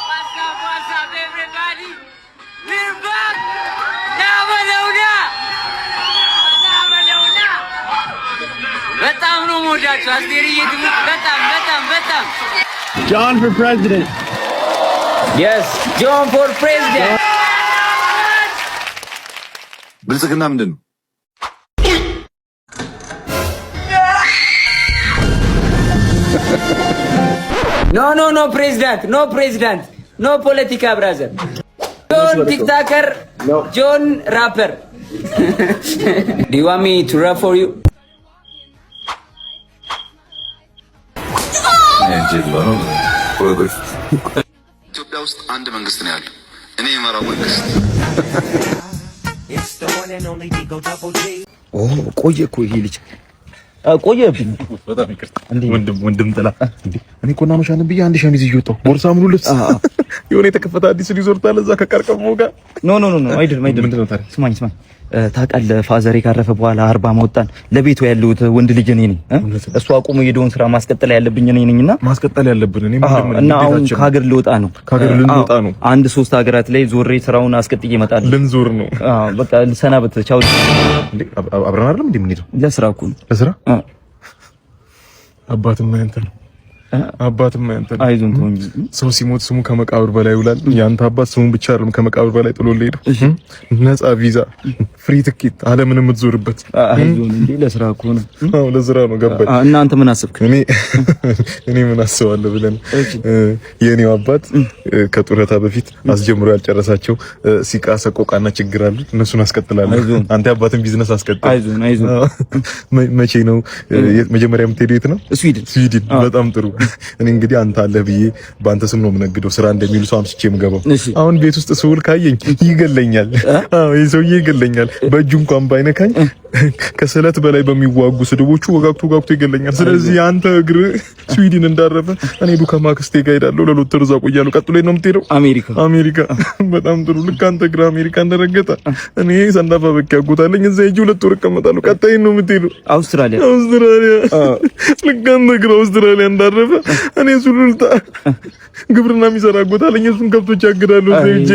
A: What's up, what's up, everybody? We're back! ና በለውና ና በለውና። በጣም ነው የምወዳችሁ። አስቴርዬ ትሙት በጣም በጣም በጣም።
E: John for president.
A: Yes, John for president.
X: ብልጽግና ምንድን ነው?
A: No, no, no president, no president, no ፖለቲካ brother። John TikToker, John rapper. Do you want me to rap for you?
X: ኢትዮጵያ ውስጥ አንድ መንግስት ነው ያለው። እኔ የመራው መንግስት።
D: ቆየ እኮ ይሄ ልጅ ቆየብኝ።
G: በጣም ይቅርታ ወንድም ወንድም ጥላ። እንዴ እኔ እኮ እናመሻለን ብዬ አንድ ሸሚዝ ይዤ ወጣሁ። ቦርሳ ሙሉ ልብስ። የሆነ የተከፈተ አዲስ ሪዞርት አለ እዛ ከቀርቀሞ ጋር።
D: No, no, no, no፣ አይደለም አይደለም።
G: ምንድን ነው ታዲያ?
D: ስማኝ ስማኝ፣ ታውቃለህ ፋዘሬ ካረፈ በኋላ 40 ማወጣን ለቤቱ ያለሁት ወንድ ልጅ እኔ ነኝ። እሱ አቁሞ የሄደውን ስራ ማስቀጠል ያለብኝ እኔ ነኝና
G: ማስቀጠል ያለብን እኔ
D: እና አሁን ከሀገር ልወጣ ነው።
G: ከሀገር ልንወጣ ነው።
D: አንድ ሶስት ሀገራት ላይ ዞሬ ስራውን አስቀጥዬ እመጣለሁ።
G: ልንዞር ነው።
D: አዎ በቃ ልሰናበት። ቻው።
G: እንዴ አብረን አይደለም እንዴ የምንሄደው?
D: ለስራ እኮ ነው።
G: ለስራ? አባትማ ያንተ ነው። አባትማ ያንተ ነው።
D: አይዞን ተው እንጂ።
G: ሰው ሲሞት ስሙ ከመቃብር በላይ ይውላል። ያንተ አባት ስሙን ብቻ አይደለም ከመቃብር በላይ ጥሎ ሄደው። ነፃ ቪዛ፣ free ticket፣ ዓለምን የምትዞርበት።
D: አይዞን እንዴ ለስራ እኮ ነው።
G: አዎ ለስራ ነው። ገባኝ።
D: እና አንተ ምን አሰብክ?
G: እኔ ምን አስባለሁ ብለን የኔው አባት ከጡረታ በፊት አስጀምሮ ያልጨረሳቸው ሲቃ ሰቆቃና ችግር አሉ። እነሱን አስቀጥላለሁ። አንተ አባትን ቢዝነስ አስቀጥል።
D: አይዞን አይዞን።
G: መቼ ነው መጀመሪያ የምትሄደው? የት ነው?
D: ስዊድን።
G: ስዊድን። በጣም ጥሩ። እኔ እንግዲህ አንተ አለህ ብዬ በአንተ ስም ነው የምነግደው። ስራ እንደሚሉ ሰው አምስቼ የምገባው። አሁን ቤት ውስጥ ስውል ካየኝ ይገለኛል። አዎ ይሄ ሰውዬ ይገለኛል። በእጁ እንኳን ባይነካኝ ከስለት በላይ በሚዋጉ ስድቦቹ ወጋግቶ ወጋግቶ ይገለኛል። ስለዚህ አንተ እግር ስዊድን እንዳረፈ እኔ ዱከም አክስቴ ጋር ሄዳለሁ። ለሎተር እዛ ቆያለሁ። ቀጥሎ ነው የምትሄደው?
A: አሜሪካ።
G: አሜሪካ። በጣም ጥሩ። ልክ አንተ እግር አሜሪካ እንደረገጠ እኔ ሰንዳፋ በቃ ያጎታለኝ እዛ ሄጄ 2 ወር እቀመጣለሁ። ቀጣይ ነው የምትሄደው?
A: አውስትራሊያ።
G: አውስትራሊያ። ልክ አንተ እግር አውስትራሊያ እንዳረፈ እኔ ሱሉልታ ግብርና የሚሰራ አጎታለኝ እሱን ከብቶች ያግዳለሁ እዛ ሄጄ።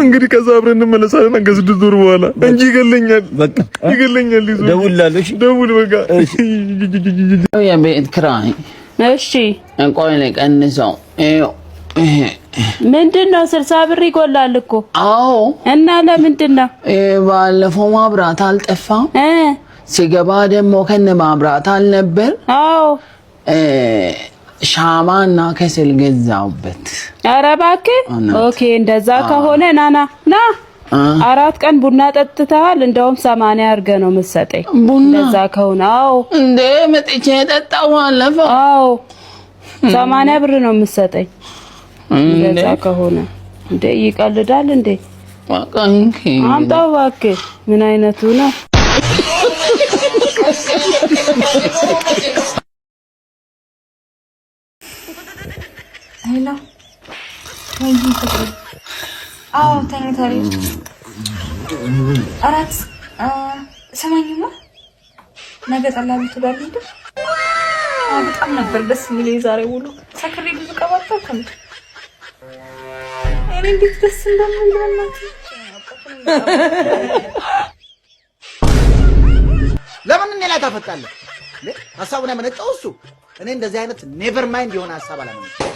G: እንግዲህ ከዛ አብረን እንመለሳለን ከ6 ወር በኋላ እንጂ ይገለኛል።
A: በቃ
G: ይገለኛል። ይዞ
A: ደውላለሁ። እሺ
G: ደውል በቃ።
C: የቤት ኪራይ።
K: እሺ።
C: ቆይ ልቀንሰው።
K: ምንድን ነው 60 ብር ይጎላል እኮ።
C: አዎ።
K: እና ለምንድን ነው?
C: ባለፈው ማብራት አልጠፋም። ሲገባ ደግሞ ከነ ማብራት አልነበር።
K: አዎ።
C: ሻማ እና ከሰል ገዛውበት።
K: ኧረ እባክህ። Okay፣ እንደዛ ከሆነ ና ና ና፣ 4 ቀን ቡና ጠጥተሃል። እንደውም 80 አድርገህ ነው የምትሰጠኝ።
C: ቡና
K: እንደዛ ከሆነ አዎ።
C: እንዴ መጥቼ ጠጣሁ አለፈው።
K: አዎ፣ 80 ብር ነው የምትሰጠኝ። እንደዛ ከሆነ እንዴ ይቀልዳል እንዴ? አምጣው እባክህ። ምን አይነቱ ነው?
L: Hello፣ ወይ ፍቅሬ። አዎ ተኝታለች። እራት ስማኝማ፣ ነገ ጠላ ቤቱ ጋር ልሂድ። በጣም ነበር ደስ የሚለኝ ዛሬ ውሎ። ሰክሬ ብዙ ቀባጣሁ እንዴ። እኔ እንዴት ደስ እንደሚል በእናትህ።
Q: ለምን እኔ ላይ ታፈጣለህ? ሀሳቡን ያመነጨው እሱ። እኔ እንደዚህ አይነት never mind የሆነ ሀሳብ አላመነጨም።